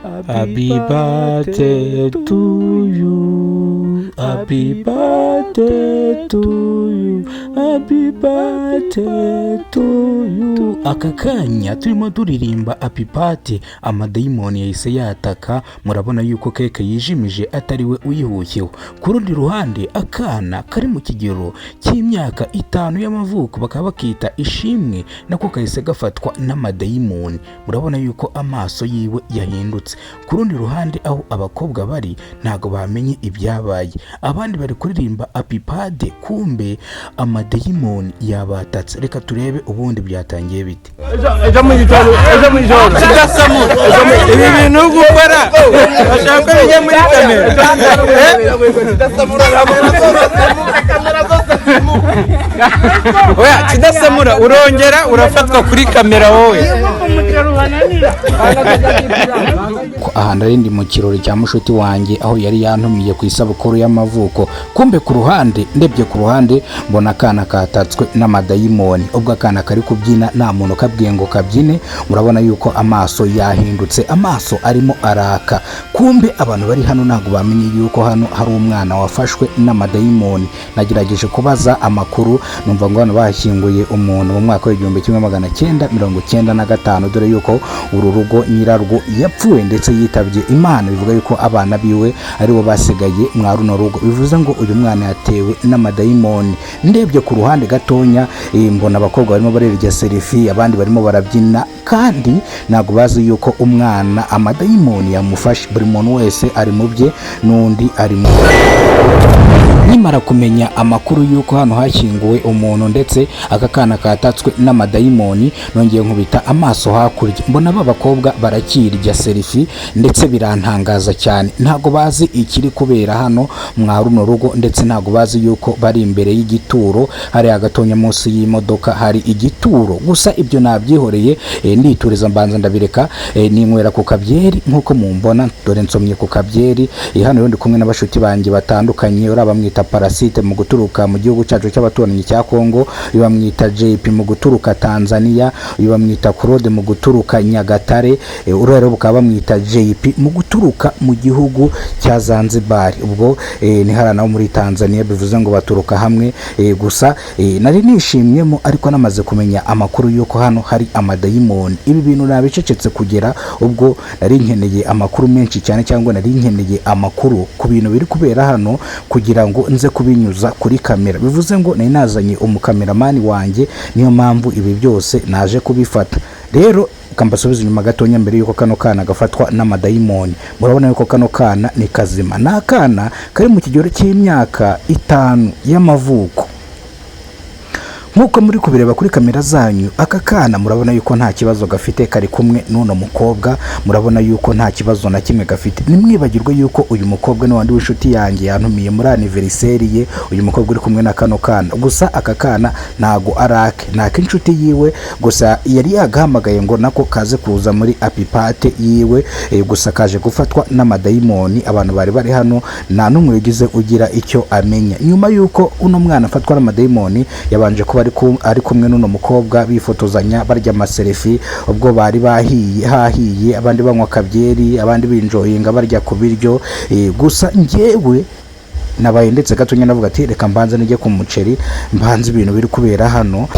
Happy birthday to you. Happy birthday to you. Happy birthday to you. Aka kanya turimo turirimba happy birthday, amadayimoni yahise yataka. Murabona yuko cake yijimije atari we uyihushyeho. Ku rundi ruhande, akana kari mu kigero cy'imyaka 5 y'amavuko, bakaba bakita Ishimwe, nako kahise gafatwa n'amadayimoni. Murabona yuko amaso yiwe yahindutse. Ku rundi ruhande, aho abakobwa bari ntabwo bamenye ibyabaye. Abandi bari kuririmba happy birthday, kumbe amadayimoni yabatatse. Reka turebe ubundi byatangiye bite. Ejo mu gitondo, ejo mu gitondo. Kidasamura, ibi bintu uri gukora bashaka ko bijya muri kamera. Oya Kidasamura, urongera urafatwa kuri kamera wowe. Aha nari ndi mu kirori cya mushuti wanjye, aho yari yantumiye ku isabukuru y'amavuko. Kumbe ku ruhande, ndebye ku ruhande, mbona akana katatswe n'amadayimoni. Ubwo akana kari kubyina nta muntu kabwiye ngo kabyine. Murabona yuko amaso yahindutse, amaso arimo araka. Kumbe abantu bari hano ntabwo bamenye yuko hano hari umwana wafashwe n'amadayimoni. Nagerageje kubaza amakuru, numva ngo hano bahashyinguye umuntu mu mwaka w'1995, dore yuko uru rugo nyirarwo yapfuye ndetse yitabye Imana. Bivuga yuko abana biwe aribo basigaye mwa runo rugo. Bivuze ngo uyu mwana yatewe n'amadayimoni. Ndebye ku ruhande gatonya, mbona abakobwa barimo barerya selfie, abandi barimo barabyina, kandi ntabwo bazi yuko umwana amadayimoni yamufashe. Buri muntu wese ari mu bye n'undi ari mu. Nkimara kumenya amakuru y'uko hano hashyinguwe umuntu ndetse aka kana katatswe n'amadayimoni, nongeye nkubita amaso hakurya, mbona ba bakobwa barakirya selfie, ndetse birantangaza cyane. Ntabwo bazi ikiri kubera hano mwa runo rugo, ndetse ntabwo bazi yuko bari imbere y'igituro. Hariya gatonya munsi y'imodoka hari igituro. Gusa ibyo nabyihoreye, ndituriza, mbanza ndabireka, ninywera ku kabyeri nk'uko mumbona. Dore nsomye ku kabyeri. Hano rero ndi kumwe n'abashuti banjye batandukanye. Uriya bamwita Parasite mu guturuka mu gihugu cyacu cy'abaturanyi cya Kongo, uyu bamwita JP mu guturuka Tanzania, uyu bamwita Claude mu guturuka Nyagatare, uriya rero bakaba bamwita JP mu guturuka mu gihugu cya Zanzibar. Ubwo ni hariya naho muri Tanzania. Bivuze ngo baturuka hamwe. Gusa nari nishimyemo, ariko namaze kumenya amakuru y'uko hano hari amadayimoni. Ibi bintu nabicecetse kugera ubwo nari nkeneye amakuru menshi cyane, cyangwa nari nkeneye amakuru ku bintu biri kubera hano kugira ngo nze kubinyuza kuri kamera. Bivuze ngo nari nazanye umukameramani wanjye, niyo mpamvu ibi byose naje kubifata. Rero kambasubiza inyuma gatonya mbere yuko kano kana gafatwa n'amadayimoni. Murabona yuko kano kana ni kazima, ni akana kari mu kigero cy'imyaka 5 y'amavuko. Nk'uko muri kubireba kuri kamera zanyu, aka kana murabona yuko nta kibazo gafite. Kari kumwe n'uno mukobwa, murabona yuko nta kibazo na kimwe gafite. Nimwibagirwe yuko uyu mukobwa ni wandi w'inshuti yanjye yantumiye muri anniversaire ye, uyu mukobwa uri kumwe na kano kana. Gusa aka kana ntago arake, ni ak'inshuti yiwe. Gusa yari yagahamagaye ngo nako kaze kuza muri happy birthday yiwe. Gusa kaje gufatwa n'amadayimoni. Abantu bari bari hano nta n'umwe wigize ugira icyo amenya. Nyuma yuko uno mwana afatwa n'amadayimoni, yabanje kuba ari kumwe n'uno mukobwa, bifotozanya, barya amaselfie. Ubwo bari bahiye, hahiye, abandi banywa akabyeri, abandi binjoyinga, barya ku biryo. Gusa njyewe nabaye ndetse gatonya, navuga ati reka mbanze nijye ku muceri, mbanze ibintu biri kubera hano.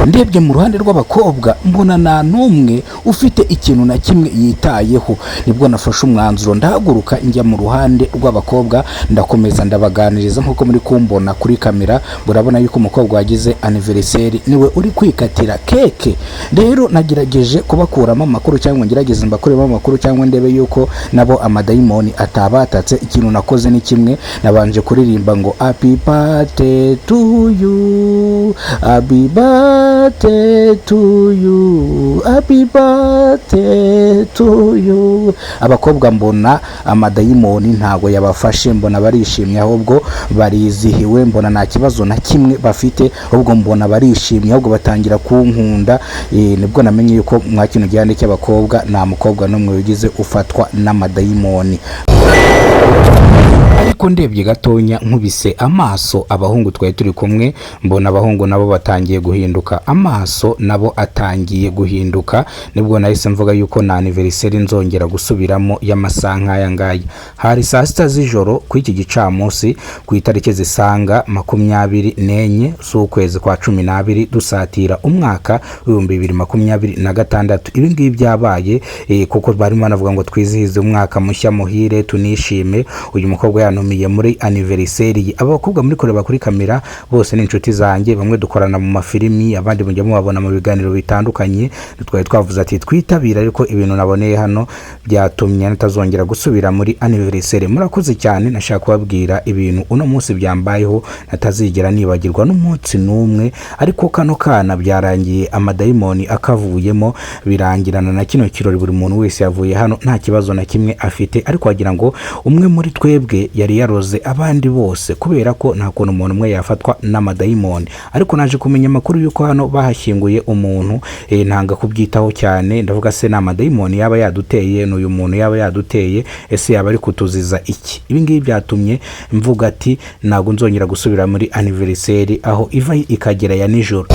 Ndebye mu ruhande rw'abakobwa, mbona nta n'umwe ufite ikintu na kimwe yitayeho. Nibwo nafashe umwanzuro, ndahaguruka njya mu ruhande rw'abakobwa, ndakomeza ndabaganiriza. Nk'uko muri kumbona kuri kamera, murabona yuko umukobwa wagize anniversaire niwe uri kwikatira cake. Rero nagerageje kubakuramo amakuru, cyangwa ngerageze mbakuremo amakuru, cyangwa ndebe yuko nabo amadayimoni atabatatse. Ikintu nakoze ni kimwe: nabanje kuririmba ngo happy birthday to you, happy birthday to you, happy birthday to you. Abakobwa mbona amadayimoni ntago yabafashe, mbona barishimye, ahubwo barizihiwe, mbona nta kibazo na kimwe bafite, ahubwo mbona barishimye, ahubwo batangira kunkunda. Nibwo namenye yuko mwa kino gihande cy'abakobwa nta mukobwa n'umwe wigize ufatwa n'amadayimoni. Ariko ndebye gatonya, nkubise amaso abahungu twari turi kumwe, mbona abahungu nabo batangiye guhinduka, amaso nabo atangiye guhinduka. Nibwo nahise mvuga yuko na anniversaire nzongera gusubiramo y'amasaha nk'aya ngaya. Hari saa 6 z'ijoro ku iki gicamunsi, ku itariki zisaga 24 z'ukwezi kwa 12, dusatira umwaka w'2026. Ibi ngibi byabaye kuko barimo banavuga ngo twizihize umwaka mushya muhire, tunishime. Uyu mukobwa yantumiye muri anniversaire ye. Aba bakobwa muri kureba kuri kamera bose ni inshuti zanjye, bamwe dukorana mu mafilimi, abandi mujya mubabona mu biganiro bitandukanye. Twari twavuze ati twitabire, ariko ibintu naboneye hano byatumye ntazongera gusubira muri anniversaire. Murakoze cyane. Nashaka kubabwira ibintu uno munsi byambayeho natazigera nibagirwa n'umunsi n'umwe. Ariko kano kana byarangiye amadayimoni akavuyemo, birangirana na kino kirori. Buri muntu wese yavuye hano nta kibazo na kimwe afite, ariko wagira ngo umwe muri twebwe yari yaroze abandi bose, kubera ko nta kuntu umuntu umwe yafatwa n'amadayimoni. Ariko naje kumenya amakuru y'uko hano bahashyinguye umuntu, ntanga kubyitaho cyane. Ndavuga se ni amadayimoni yaba yaduteye? Ni uyu muntu yaba yaduteye? Ese yaba ari kutuziza iki? Ibi ngibi byatumye mvuga ati ntabwo nzongera gusubira muri anniversaire aho iva ikagera ya nijoro.